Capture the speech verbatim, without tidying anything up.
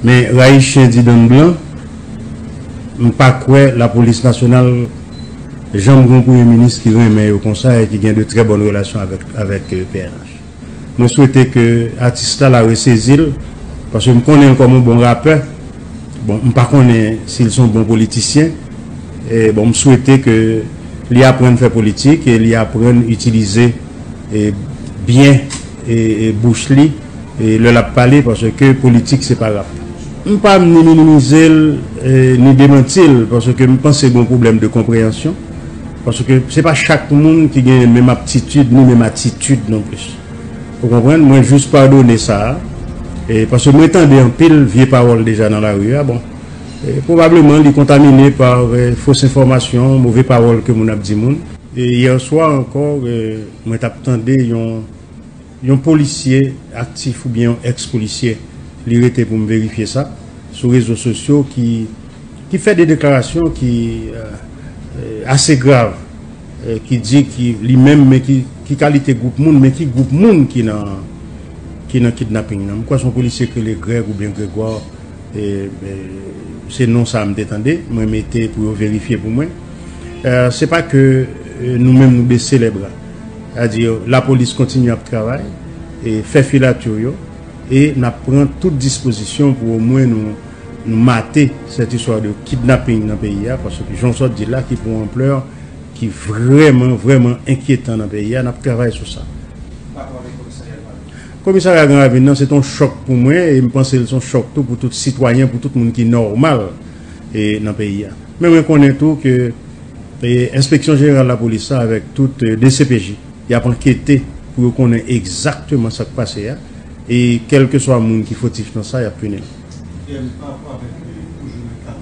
Men rayi chen di dann blan, m pa kwè lapolis nasyonal janm gen yon premye minis ki renmen yo konsa e ki gen de trè bòn relasyon avèk, avèk, eh, P N H. Mwen swete ke atis la, la resezi l, paske m konnen l kòm yon bon rapè. Bon, m pa konnen si l se yon bon politisyen. E, bon, m swete ke li aprann fè politik e li aprann itilize, e, byen, e, e, bouch li, e, lè l ap pale, paske politik se pa rap. M pa ni minimize l, e, ni demanti l, paske m panse gen yon pwoblèm de konpreyansyon, paske se pa chak moun ki gen menm aptitid ni menm atitid nonplis. Ou konprann? Mwen jis padone sa a. E, paske mwen tande anpil vye pawòl deja nan lari a. Bon, e, pwobableman li kontamine pa, e, fos enfòmasyon, move pawòl ke moun ap di moun. E yè swa ankò, e, mwen t ap tande yon, yon polisye aktif oubyen yon èks polisye, li rete pou m verifye sa, sou rezo sosyo ki ki fè de deklarasyon ki, e, e, ase grav, e, ki di ki li menm, men ki, ki kalite gwoup moun, men ki gwoup moun ki nan, ki nan kidnaping nan. M kwè se yon polisye ki rele Greg oubyen Gregoire, e, e, se non sa a m te tande, mwen mete pou yo verifye pou mwen. E, se pa ke, e, nou menm nou bese lè bra. Sètadi, lapolis kontinye ap travay, e fè filatyo yo, e n ap pran tout dispozisyon pou omwen nou nou mate cette histoire de kidnapping nan peyi a, paske jan w sot di la ki pran anplè ki vrèman, vrèman enkyetan nan peyi a, n ap travay sou sa. Komisarya Gran Ravin nan, se t on chòk pou mwen, e m panse l se on chòk tou pou tout sitwayen, pou tout moun ki nòmal, e, nan peyi a. Men mwen konnen tou ke, e, Enspeksyon Jeneral Lapolis la avèk tout, e, D C P J, y ap ankete pou yo konnen egzakteman sa k pase a, e kèlkeswa moun ki fotif nan sa, y ap pini l. E, pa rapò avèk, e, toujou menm ka